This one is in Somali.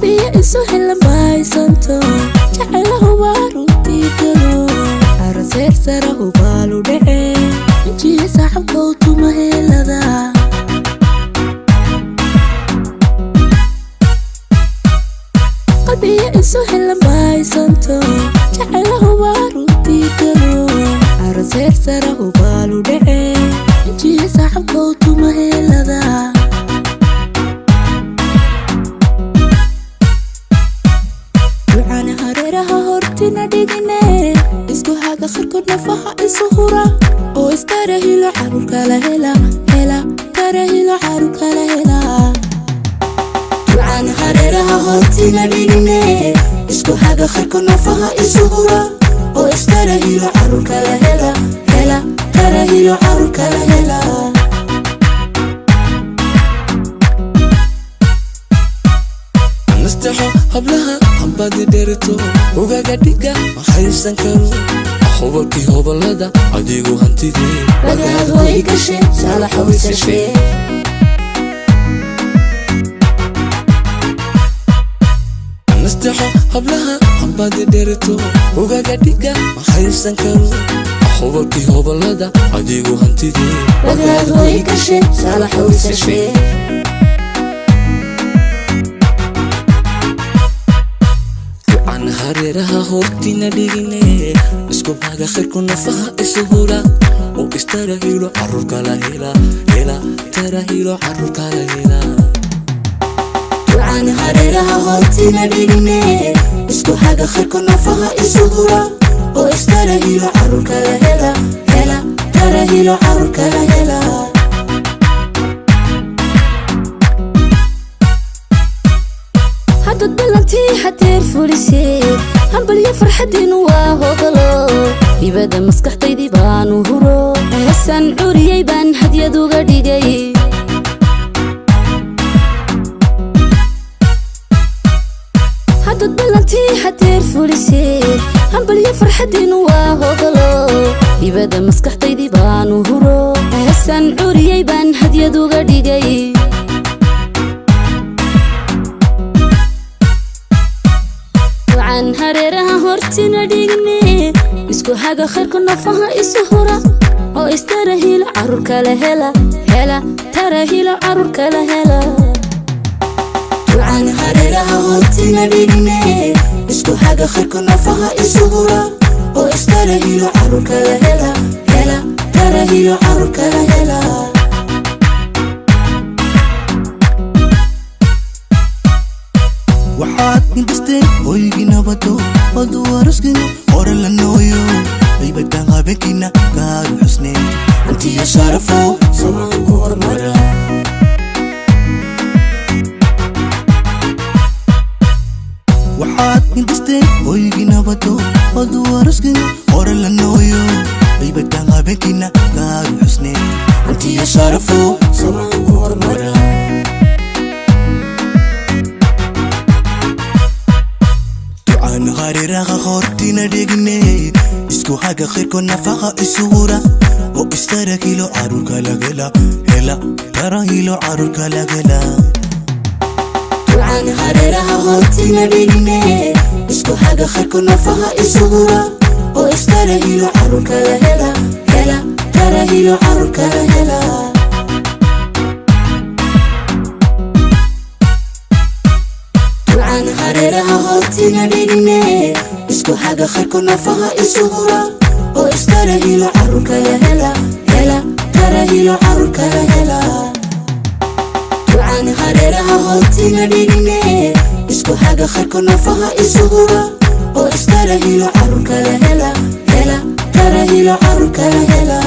Qalbiga isu helan baysanto, jacaylahu baarutii galo, araseer sara hubaalu dhace, injiya saaxabkow tuma helada. Qalbiga isu helan baysanto, jacaylahu baarutii galo, araseer sara hubaalu dhace, injiya saaxabkow tuma helada. Ducana hareeraha hortina dhigine, isku haga kharkood nafaha isu hura, oo istarahilo caruur kala hela, hela tarahilo caruur kala hela. Ducana hareeraha hortina dhigine, isku haga kharkood nafaha isu hura, oo istarahilo caruur kala hela, hela tarahilo caruur kala hela. Nasteexo hablaha hambadi dherito, ugaga dhiga ma haysan karo, hobalkii hobalada adigu hantidii. Wadaad way gashe saalaxa waysashe. Nasteexo hablaha hambadi dherito, ugaga dhiga ma haysan karo, hobalkii hobalada adigu hantidii. Wadaad way gashe saalaxa waysashe. Ducan hareeraha hortina dhigine, isku haga khayrku nafaha isu hura, oo istarahilo caruur kala hela, hela tarahilo caruur kala hela. Ducana hareeraha hortina dhigine, isku haga khayrku nafaha isu hura, oo istarahilo caruur kala hela, hela tarahilo caruur kala hela. Haddad ballantii hadeer fuliseed, hambalyo farxadiinu waa hodalo, hibada maskaxdaydii baanu huro, heesaan curiyey baan hadyad uga dhigay. Haddad ballantii hadeer fuliseed, hambalyo farxadiinu waa hodalo, hibada maskaxdaydii baanu huro, heesaan curiyey baan hadyad uga dhigay. Ducaan hareeraha hortina dhigne, isku haga khayrku nafaha isu hura, oo istarahilo caruur kala hela, hela tarahilo caruur kala hela. Ducaan hareeraha hortina dhigne, isku haga khayrku nafaha isu hura, oo istarahilo caruur kala hela, hela tarahilo caruur kala hela. Waxaad indhisteen hoygii nabado, wadu araskino hore la nooyo, aybataan habeenkiina gaaru xusneen, hantiya sharafow samaan ku hormara. Waxaad indhisteen hoygii nabado, wadu araskino hore la nooyo, aybataan habeenkiina gaaru xusneen, hantiya sharafow samaan ku hormara. Ducaan hareeraha hortina dhigne, isku haga khayrko nafaqa isu hura, oo istarahilo caruur kala hela, hela tarahilo caruur kala hela. Ducaan hareeraha hortina dhigne, isku haga khayrku nafaha isu hura, oo istarahilo caruur kala hela, hela tarahilo caruur kala hela. Ducaan hareeraha hortina dhigne, isku haga khayrku nafaha isu hura, oo istarahilo caruur kala hela, hela tarahilo caruur kala hela. Ducaan hareeraha hortina dhigne, isku haga khayrku nafaha isu hura, oo istarahilo caruur kala hela, hela tarahilo caruur kala hela.